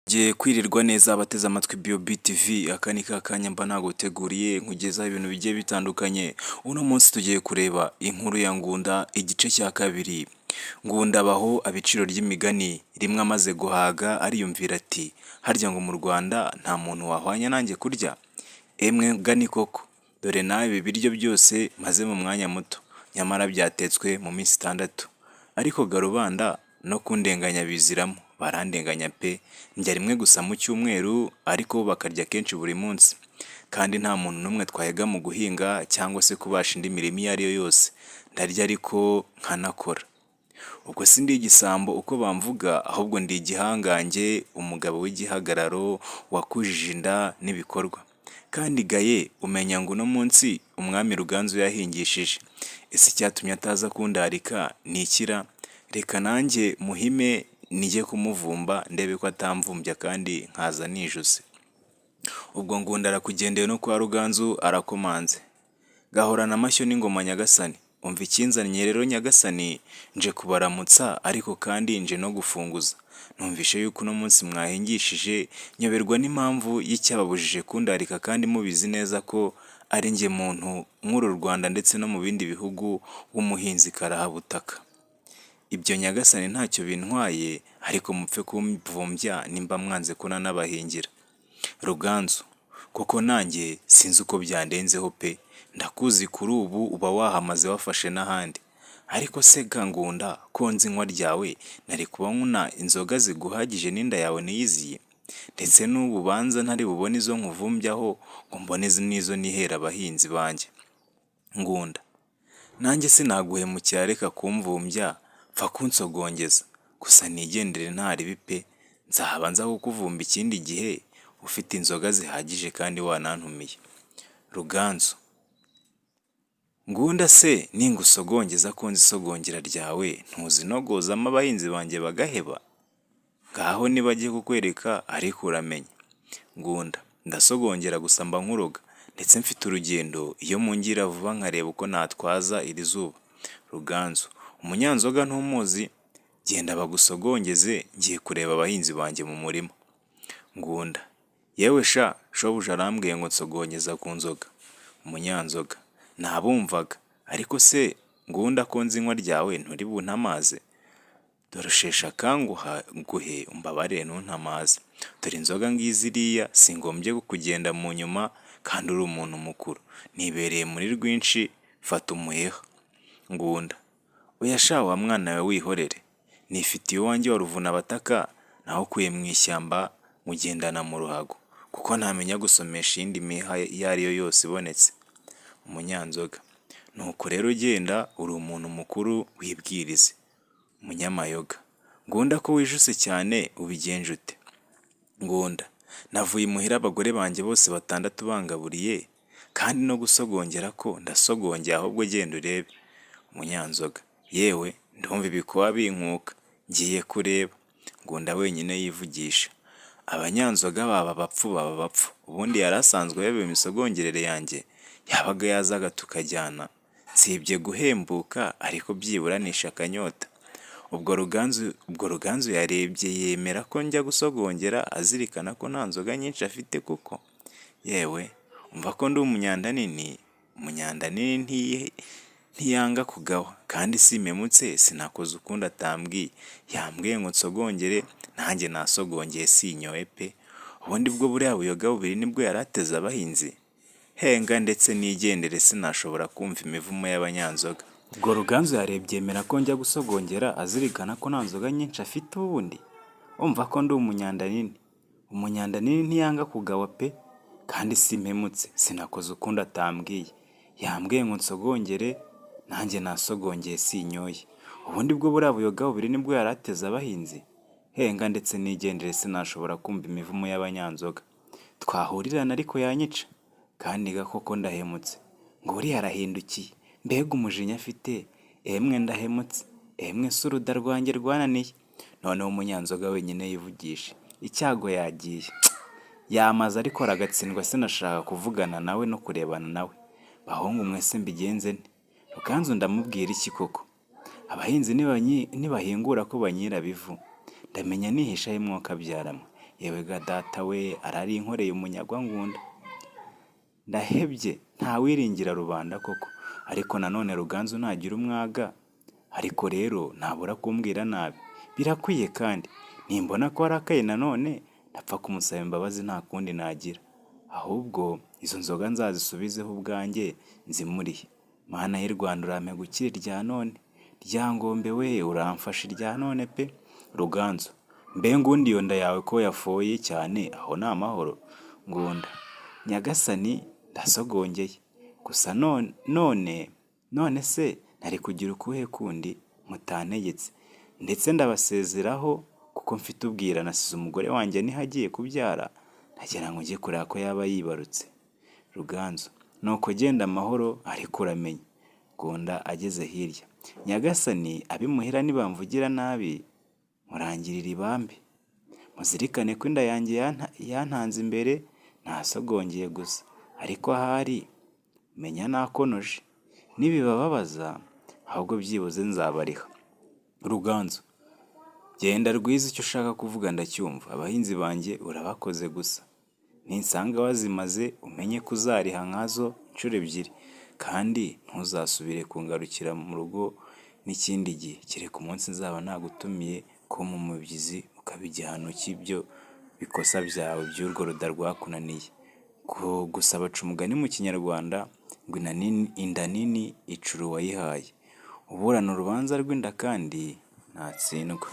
Ngiye kwirirwa neza abateze amatwi BOB TV, aka ni ka kanya mba naguteguriye nkugezaho ibintu bigiye bitandukanye. Uno munsi tugiye kureba inkuru ya Ngunda igice cya kabiri. Ngunda abaho aba iciro ry'imigani, rimwe amaze guhaga ariyumvira ati harya ngo mu Rwanda nta muntu wahwanya nanjye kurya? Emwe ga ni koko, dore nawe ibi biryo byose maze mu mwanya muto, nyamara byatetswe mu minsi 6. Ariko ga rubanda no kundenganya biziramo, barandenganya pe! Ndya rimwe gusa mu cyumweru ariko bo bakarya kenshi buri munsi. Kandi nta muntu n'umwe twahega mu guhinga cyangwa se kubasha indi mirimo iyo ari yo yose, ndarya ariko nkanakora. Ubwo si ndi igisambo uko bamvuga, ahubwo ndi igihangange, umugabo w'igihagararo wakujije inda n'ibikorwa. Kandi ga ye umenya ngo uno munsi umwami Ruganzu yahingishije. Ese icyatumye ataza kundarika ni iki ra? Reka nanjye muhime nijye kumuvumba ndebe ko atamvumbya kandi nkaza nijuse. Ubwo Ngunda arakugendeye no kwa Ruganzu arakomanze. Gahorana amashyo n'ingoma nyagasani. Umva ikinzannye rero nyagasani, nje kubaramutsa ariko kandi nje no gufunguza. Numvishe yuko uno munsi mwahingishije, nyoberwa n'impamvu y'icyababujije kundarika kandi mubizi neza ko ari njye muntu mw'uru Rwanda ndetse no mu bindi bihugu w'umuhinzi karahabutaka. Ibyo nyagasani ntacyo bintwaye ariko mupfe kumvumbya nimba mwanze ko nanabahingira. Ruganzu, koko nanjye sinzi uko byandenzeho pe! Ndakuzi kuri ubu uba wahamaze wafashe n'ahandi. Ariko se ga Ngunda ko nzi inywa ryawe, nari kuba nkuna inzoga ziguhagije n'inda yawe niyiziye? Ndetse n'ubu ubanza ntari bubone izo nkuvumbyaho ngo mbone n'izo nihera abahinzi banjye. Ngunda, nanjye sinaguhemukira reka kumvumbya, pfa kunsogongeza, gusa nigendere nta ribi pe! Nzaba nza kukuvumba ikindi gihe ufite inzoga zihagije kandi wanantumiye. Ruganzu, Ngunda se ningusogongeza ko nzi isogongera ryawe, ntuzinogozamo abahinzi banjye bagaheba? Ngaho nibajye kukwereka ariko uramenye. Ngunda, ndasogongera gusa mba nkuroga, ndetse mfite urugendo iyo mungira vuba nkareba uko natwaza iri zuba. Ruganzu, umunyanzoga ntumuzi? Genda bagusogongeze ngiye kureba abahinzi banjye mu murima. Ngunda, yewe sha shobuja arambwiye ngo nsogongeza ku nzoga. Umunyanzoga, nabumvaga, ariko se Ngunda ko nzi inywa ryawe nturi buntamaze? Dore usheshe akanguhe umbabarire ntuntamaze. Dore inzoga ngizi iriya singombye kukugenda mu nyuma kandi uri umuntu mukuru. Nibereye muri rwinshi fata umuheha. Ngunda, oya sha wa mwana we wihorere, nifitiye uwanjye wa Ruvunabataka nawukuye mu ishyamba nywugendana mu ruhago, kuko ntamenya gusomesha iyindi miheha iyo ari yo yose ibonetse. Umunyanzoga, nuko rero genda uri umuntu mukuru wibwirize. Umunyamayoga, Ngunda ko wijuse cyane ubigenje ute? Ngunda, navuye imuhira abagore banjye bose 6 bangaburiye, kandi no gusogongera ko ndasogongeye ahubwo genda urebe. Umunyanzoga, yewe ndumva ibikoba binkuka, ngiye kureba. Ngunda wenyine yivugisha, abanyanzoga baba abapfu baba abapfu, ubundi yari asanzwe ayobewe imisogongerere yanjye, yabaga yazaga tukajyana, nsibye guhembuka ariko byibura nishe akanyota. Ubwo Ruganzu yarebye yemera ko njya gusogongera azirikana ko nta nzoga nyinshi afite kuko? Yewe umva ko ndi umunyandanini, umunyandanini ntiyanga kugawa, kandi simpemutse sinakoze ukundi atambwiye, yambwiye ngo nsogongere nanjye nasogongeye sinyoye pe! Ubundi bwo buriya buyoga bubiri nibwo yari ateze abahinzi? Henga ndetse nigendere sinashobora kumva imivumo y'abanyanzoga. Ubwo Ruganzu yarebye yemera ko njya gusogongera azirikana ko nta nzoga nyinshi afite ubundi? Umva ko ndi umunyandanini, umunyandanini ntiyanga kugawa pe! Kandi simpemutse sinakoze ukundi atambwiye, yambwiye ngo nsogongere nanjye nasogongeye sinyoye. Ubundi bwo buriya buyoga bubiri nibwo yari ateze abahinzi? Henga ndetse nigendere sinashobora kumva imivumo y'abanyanzoga. Twahurirana ariko yanyica, kandi ga koko ndahemutse. Ngo uriya arahindukiye, mbega umujinya afite, emwe ndahemutse, emwe si uruda rwanjye rwananiye. Noneho umunyanzoga wenyine yivugisha, icyago yagiye. Yamaze ariko aragatsindwa sinashaka kuvugana nawe no kurebana nawe. Bahungu mwe se mbigenze nte? Ruganzu ndamubwira iki koko? Abahinzi nibahingura ko banyirabivu, ndamenya nihisha he mwokabyara mwe? Yewe ga data we, ararinkoreye umunyagwa Ngunda. Ndahebye, ntawiringira rubanda koko. Ariko nanone Ruganzu ntagira umwaga, ariko rero ntabura kumbwira nabi. Birakwiye kandi, nimbona ko arakaye nanone, ndapfa kumusaba imbabazi nta kundi nagira. Ahubwo izo nzoga nzazisubizeho ubwanjye nzimurihe. Mana y'i Rwanda urampe gukira irya none. Ryangombe we uramfasha irya none pe! Ruganzu, mbe Ngunda iyo nda yawe ko yafoye cyane aho ni amahoro? Ngunda, nyagasani ndasogongeye. Gusa none none se nari kugira ukuhe kundi mutantegetse? Ndetse ndabasezeraho kuko mfite ubwira nasize umugore wanjye niho agiye kubyara, ndagira ngo njye kureba ko yaba yibarutse. Ruganzu, nuko genda amahoro ariko uramenye. Ngunda ageze hirya, nyagasani ab'imuhira nibamvugira nabi murangirira ibambe. Muzirikane ko inda yanjye yantanze imbere nasogongeye gusa, ariko ahari menya nakonoje. Nibibababaza ahubwo byibuze nzabariha. Ruganzu, genda rwiza icyo ushaka kuvuga ndacyumva, abahinzi banjye urabakoze gusa. Ninsanga wazimaze umenye ko uzariha nkazo inshuro ebyiri, kandi ntuzasubire kungarukira mu rugo n'ikindi gihe, kereka umunsi nzaba nagutumiye kumpa umubyizi ukaba igihano cy'ibyo bikosa byawe by'urwo ruda rwakunaniye. Gusa baca umugani mu kinyarwanda ngo inda nini icura uwayihaye. Uburana urubanza rw'inda kandi ntatsindwa.